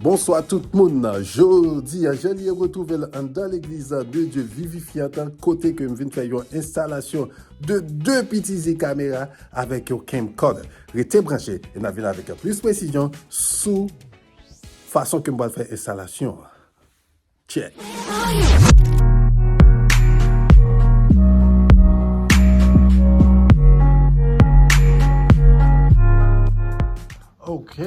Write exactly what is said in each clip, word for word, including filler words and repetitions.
Bonswa tout moun. Jodi a, Jean Lié retwouve l anndan legliz de Dieu Vivifiant, kote ke m vin fè yon enstalasyon de de pitizi kamera avèk yon camcorder. Rete branche e n a vin avèk plis presizyon sou fason ke m pral fè enstalasyon an. Check. Ok.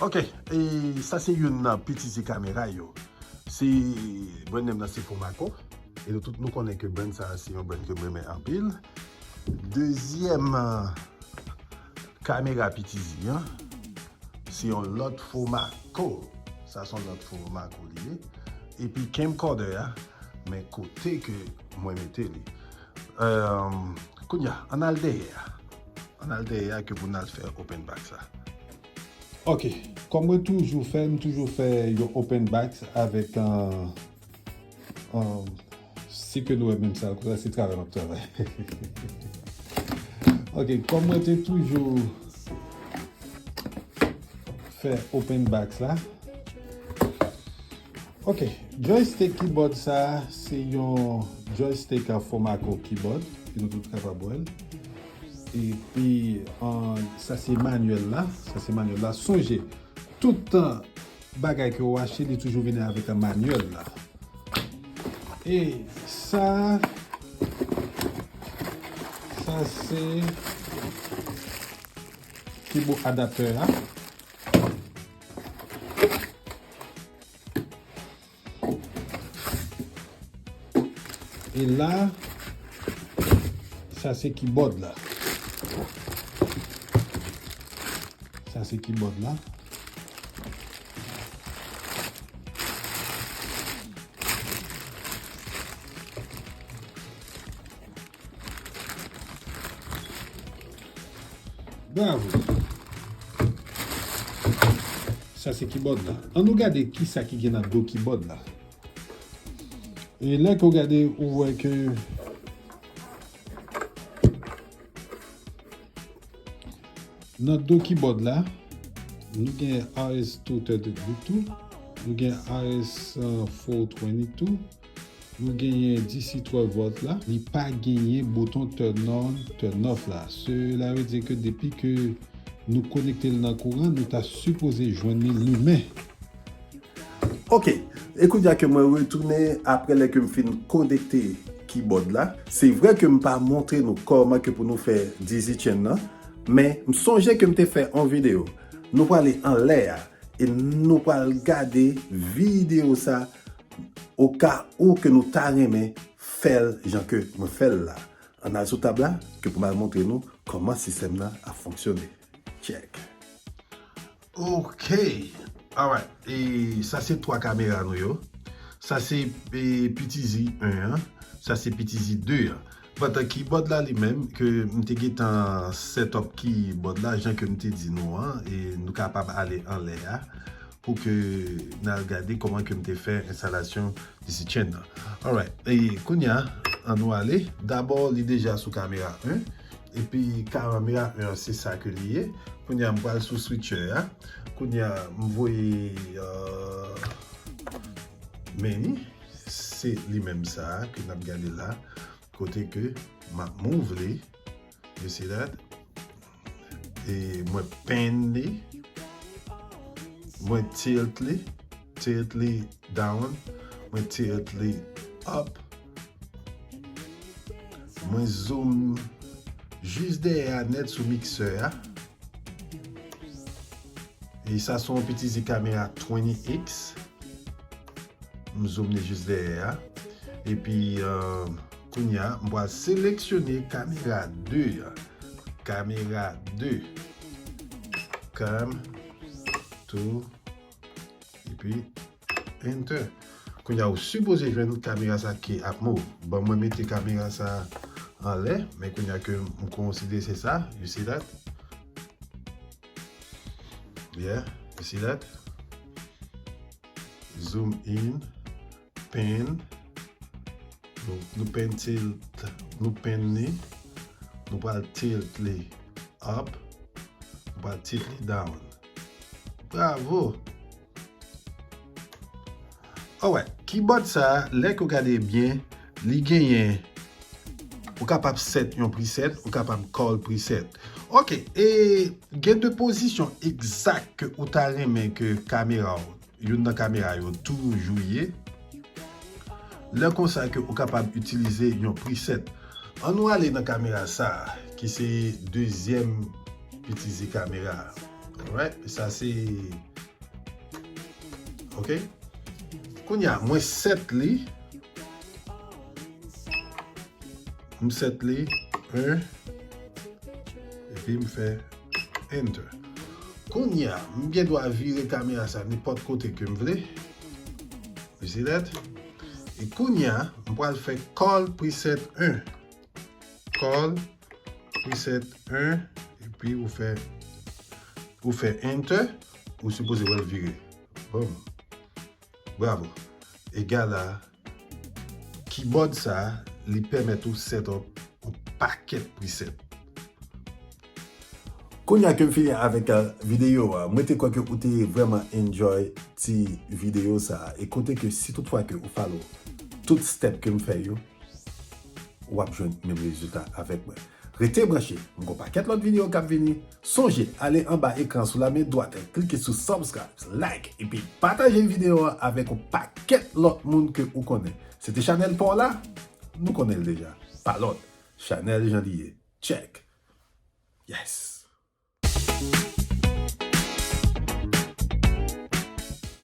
Ok. E sa se youn nan pitizi kamera yo. Se brand name nan se Fomaco. E nou tout nou konnen ke brand sa se yon brand ke m renmen anpil. Dezyèm kamera pitizi an, se yon lòt Fomaco. Sa se yon lòt Fomaco li ye. Epi camcorder a, men kote ke mwen mete li. Kounye a, ann al dèyè a. Ann al dèyè a ke pou n al fè open back sa. Ok, kòm mwen toujou fè, m toujou fè yon open back avèk, uh, um, si ke nou wè menm sa, konsa se travay m ap travay. Ok, kòm mwen te toujou fè open back la. Ok, joystick keyboard sa, se yon joystick, uh, Fomaco keyboard, ke nou tout kapab wè l. Epi, uh, sa se manyèl la, sa se manyèl la. Sonje, tout bagay ke w achte, li toujou vini avèk manyèl la. E sa, sa se keyboard adapter la. E la, sa se keyboard la. Sa se keyboard la. Bravo. Sa se keyboard la. Ann nou gade kisa ki gen nan do keyboard la. E lè ke w gade, ou wè ke nan do keyboard la, nou gen R S two thirty-two, nou gen R S four twenty-two, nou genyen D C twelve volt la, li pa genyen bouton turn on, turn off la. Sela vle di ke depi ke nou konekte l nan kouran, nou ta sipoze jwenn li limen. Ok, e kounye a ke mwen retounen apre lè ke m fin konekte keyboard la. Se vre ke m pa montre nou kòman ke pou nou fè dizityenm nan, men m sonje ke m te fè yon videyo. Nou prale anlè a, e nou pral gade videyo sa, oka ou ke nou ta renmen fè l jan ke mwen fè l la. Ann al sou tab la, ke pou m al montre nou kòman sistèm nan ap fonksyone. Check. Ok. Alright. E sa se twa kamera nou yo. Sa se, e, P T Z yen an. Sa se P T Z de an. But keyboard la li menm, ke m te gentan set up keyboard la, jan ke m te di nou an, e nou kapab ale anlè a pou ke n al gade kòman ke m te fè enstalasyon D C chain nan. Alright. E kounye a, ann nou ale. Dabò, li deja sou kamera yen. Epi kamera yen an, se sa ke li ye. Kounye a, m pral sou switcher a. Kounye a, m voye, euh, meni. Se li menm sa a ke n ap gade la. Kote ke m ap move li. You see that? E mwen pan li. Mwen tilt li. Tilt li down. Mwen tilt li up. Mwen zoom jis dèyè a nèt sou mixer a. E sa se yon P T Z kamera twenty X. M zoom li jis dèyè a. Epi, euh, kounye a, m pral seleksyone kamera de a. Kamera de. Cam two. Epi, enter. Kounye a, ou sipoze jwenn kamera sa ki ap move. Bon, mwen mete kamera sa anlè, men kounye a ke m konsidere se sa. You see that? Yeah, you see that? Zoom in, pan. Nou, nou pan tilt, nou pan li. Nou pral tilt li up. Nou pral tilt li down. Bravo! Alright, keyboard sa, lè ke w gade byen, li genyen, ou kapab set yon preset, ou kapab call preset. Ok, e gen de pozisyon egzak ke ou ta renmen ke kamera w, youn nan kamera yo toujou ye. Lè konsa ke ou kapab itilize yon preset. Ann nou ale nan kamera sa, ki se dezyèm piti kamera. Alright, sa se Ok? Kounye a, mwen set li. M set li en. Epi m fè enter. Kounye a, m gen dwa vire kamera sa nenpòt kote ke m vle. You see that? E kounye a, m pral fè call preset en. Call preset en. Epi ou fè ou fè enter, ou sipoze wè l vire. Boom. Bravo. Egal a keyboard sa, li pèmèt ou set up yon pakèt preset. Kounye a ke m fini avèk uh, videyo a, mwen te kwè ke ou te vrèman enjoy ti videyo sa. E konte ke si toutfwa ke ou follow tout step ke m fè yo, w ap jwenn menm rezilta avèk mwen. Rete branche, m gon pakèt lòt videyo k ap vini. Sonje, ale anba ekran sou lamen dwat, klike sou subscribe, like, epi pataje videyo a avèk yon pakèt lòt moun ke ou konnen. Se te chanèl pa w la, nou konnen l deja. Pa lòt, chanèl Jan Li Ye. Check. Yes.